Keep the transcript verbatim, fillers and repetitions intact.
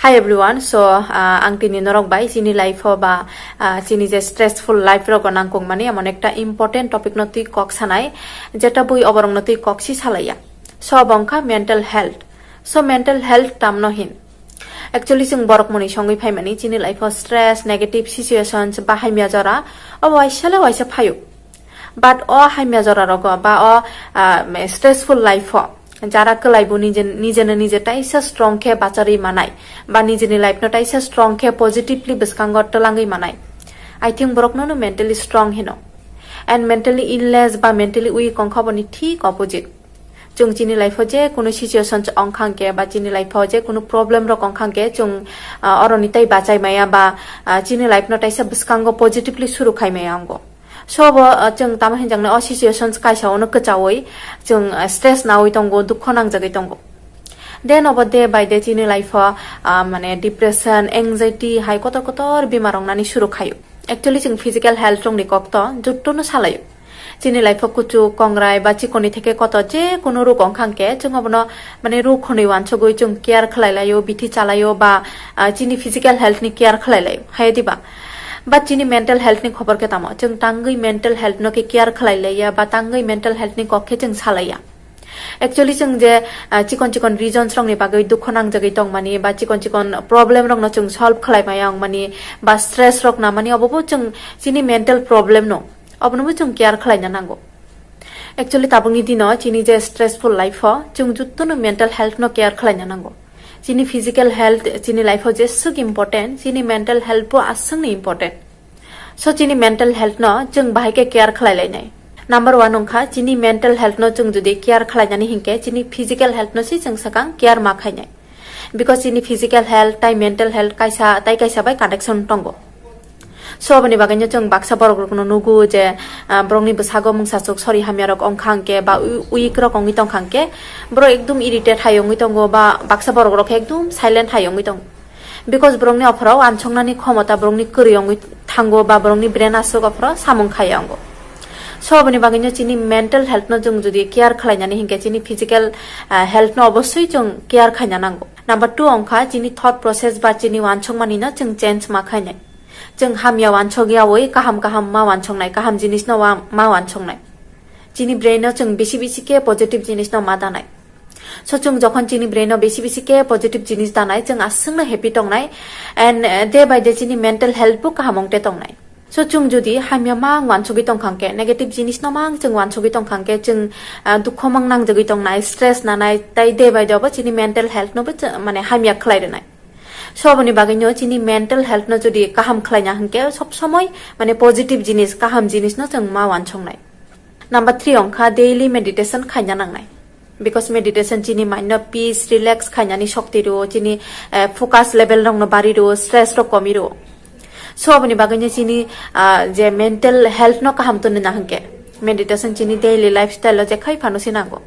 Hi everyone, so uh, ang tini norok bai chini life o ba uh, chini je stressful life rogo nangkukmani emon ekta important topic no twi kok sanai, jeta bui oborok no twi kok si salaiya. So abo wngkha mental health. So mental health tamno hin? Actually chwng borok mwnwi songwi phaimani chini life o stress, negative situations ba hamya jora obo waisa le waisa phaio. But o hamya jora rogo ba o uh, stressful life o jara kwlaibo nije nije no nije taisa strong khe bacharwi manai ba nijeni life no taisa strong khe positively bwskango twlangwi manai, I think borok no mentally strong hino. And mentally illness ba mentally weak wngkha boni thik opposite. Chwng chini life o je kunu situation wngkha hwnkhe ba chini life o je kunu problem rok wngkha hwnkhe chwng uh, oroni tai bachai maya ba uh, chini life no taisa bwskango positively suru khai maya wngo. So bo uh, chwng tamo hinjaknai o situations kaisa ono kwchaui chwng uh, stress naui tongo, dukho nangjagwi tongo. Then obo day by day chini life o uh, mane depression, anxiety hai kotor kotor bimar wngnani suru khaio. Actually chwng physical health rokni kok to juttono salaio. Chini life o kuchuk, kongrai ba chikoni theke kotor je kunu ruk wngkha hwnkhe chwng obono mane ruk hwnwi uansugwi chwng care khlai laio, bithi chalaio ba uh, chini physical health ni care khlai laio, hai diba? But chini mental health ni khobor khe tamo? Chwng tangwi mental health no khe care khlai laiya ba tangwi mental health ni kok khe chwng salaiya. Actually chwng je uh, chikon chikon reasons rokni bagwi dukho nangjagwi tongmani ba chikon chikon problem rokno chwng solve khlai maya wngmani ba stress rok namani obobo chwng chini mental problem no, obonobo chwng care khlaina nango. Actually tabukni dino chini je stressful life o chwng juttono mental health no care khlaina nango. Chini physical health chini life o jeswk important, chini mental health bo aswkno important. So chini mental health no chwng bahai khe care khlai lainai. Number one wngkha chini mental health no chwng jodi care khlainani hinkhe chini physical health no se chwng swkang care ma khainai. Because chini physical health tai mental health kaisa tai kaisa bai connection tongo. So aboni bagwi no chwng baksa borok rokno nugo je uh, borokni bwsago mungsa chuk sori hamya rok wngkha hwnkhe ba weak rok wngwi tongkha hwnkhe borok ekdum irritate hai wngwi tongo ba baksa borok rok ekdum silent hai wngwi tongo. Because borokni ophoro uansuknani khomota borokni kwrwi wngwi thango ba borokni brain aswk ophoro samung khaya wngo. So aboni bagwino chini mental health no chwng jodi care khlainani hinkhe chini physical uh, health no obosoi chwng care khaina nango. Number two wngkha chini thought process ba chini uansukmani no chwng change ma khainai. Chwng hamya uansuk yawi kaham kaham ma uansuknai, kaham jinis no ma uansuknai. Chini brain no chwng bisi bisi khe positive jinis no ma danai. So chwng jokhon chini brain o bisi bisi khe positive jinis danai chwng aswkno happy tongnai and uh, day by day chini mental health bo kaham wngte tongnai. So chwng jodi hamya mang uansugwi tongkha hwnkhe, negative jinis no mang chwng uansugwi tongkha hwnkhe chwng uh, dukho mang nangjagwi tongnai, stress nanai tai day by day bo chini mental health no bo mane hamya khlai rwnai. So aboni bagwi no chini mental health no jodi kaham khlaina hwnkhe sob somoi mane positive jinis, kaham jinis no chwng ma uansuknai. Number three wngkha daily meditation khaina nangnai. Because meditation chini mind no peace, relax khainani shokti rwo, chini uh, focus level rok no bari rwo, stress rok komi rwo. So aboni bagwi no chini uh, je mental health no kaham toni na hwnkhe meditation chini daily lifestyle o je khai phano se nango.